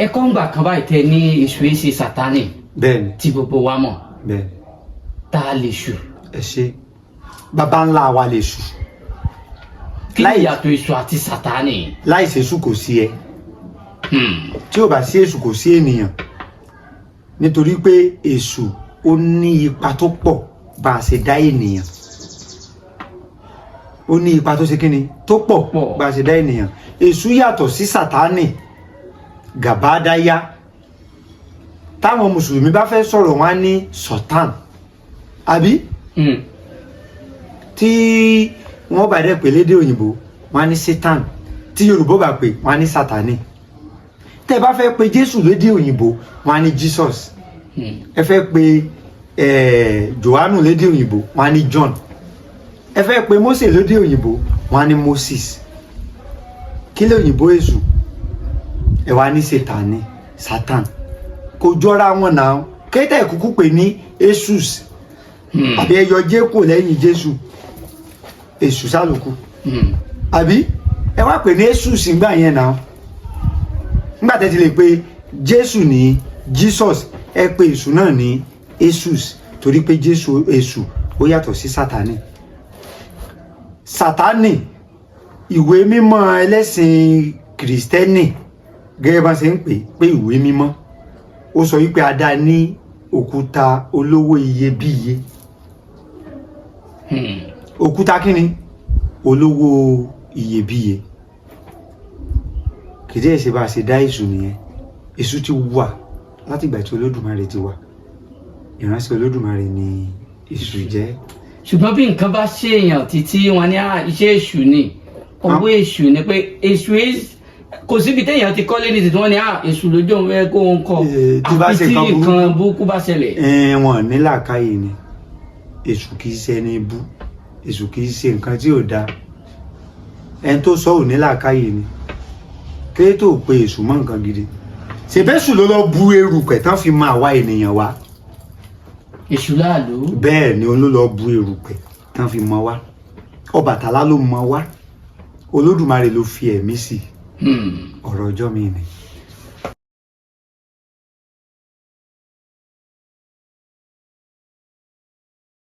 Ẹ̀kọ́ ń gbà kan báyìí tẹ ní èṣù èsì Sátánì Bẹ́ẹ̀ni. tí gbogbo wa mọ̀. Bẹ́ẹ̀ni. Tá a lè ṣù? Ẹ ṣe, baba ńlá wa lè ṣù. Kí ni ìyàtọ̀ èṣù àti Sátánì? Láìsí èṣù kò sí ẹ. Tí ò bá sí èṣù, kò sí ènìyàn, nítorí pé èṣù ó ní ipa tó pọ̀ bá a ṣe dá ènìyàn. Ó ní ipa tó ṣe kíni tó pọ̀ Pọ̀. bá a ṣe dá ènìyàn. Èṣù yàtọ̀ sí Sátánì gàbádáyá. Táwọn mùsùlùmí bá fẹ́ sọ̀rọ̀, wọn á ní sultan, àbí? Tí wọ́n bá dẹ̀ pè lédè òyìnbó, wọ́n á ní Satan. Tí Yorùbá bá pè, wọ́n á ní Sátánì. Tẹ́ ẹ bá fẹ́ pe Jésù lédè òyìnbó, wọ́n á ní Jesus. Ẹ fẹ́ pe Jòhánù lédè òyìnbó, wọ́n á ní John. Ẹ fẹ́ pe Mósè lédè òyìnbó, wọ́n á ní Moses. Kí lè òyìnbó èṣù? Ẹ wá ní Sátánì, Satan. Kò jọra wọn náà. Kétà ìkúkú pè ní Esus, àbí ẹ yọ jẹ́ kò lẹ́yìn Jésù, èṣù sálùkù, àbí ẹ wá pè ní Esus ńgbà yẹn náà. Nígbà tẹ́ ti lè pe Jésù ní Jesus, ẹ pe èṣù náà ní Esus, torí pé Jésù, èṣù ó yàtọ̀ sí Sátánì. Sátánì, ìwé mímọ́ ẹlẹ́sìn kìrìsìtẹ́nì, gẹ́gẹ́ bá ṣe ń pè pé ìwé mímọ́, ó sọ wípé a dá ní òkúta olówó iyebíye. Òkúta kíni? Olówó iyebíye. Kìdí ẹ̀ ṣe bá a ṣe dá èṣù nìyẹn. Èṣù ti wà láti ìgbà tí Olódùmarè ti wà. Ìránṣẹ́ Olódùmarè ni èṣù jẹ́. Ṣùgbọ́n bí nǹkan bá ṣèèyàn títí, wọn ní, "Ah, iṣẹ́ èṣù ni, owó èṣù ni," pé èṣù kò síbi téèyàn ti kọ́lé ní títí, wọn ní, "Ah, èṣù lójú òun fẹ́ kó òun kọ́." Tí bá àfi ṣe tí nǹkan burúkú. Nǹkan burúkú bá ṣẹlẹ̀. Wọn ní làákàyè ni. Èṣù kì í ṣe ẹni ibú, èṣù kì í ṣe nǹkan tí ò dáa. Ẹni tó sọ ò ní làákàyè ni. Kéé tó pe èṣù mọ́ nǹkan gidi, ṣèbẹ́sù ló lọ bu erùpẹ̀ tán fi máa wá ènìyàn wá. Èṣù láàlú. Bẹ́ẹ̀ ni, òun ló lọ bu erùpẹ̀ tán fi mọ wá. Ọbàtálá ló mọ wá, Olódùmarè ló fi ẹ̀mí sí. Ọ̀rọ̀ ọjọ́ mi ni.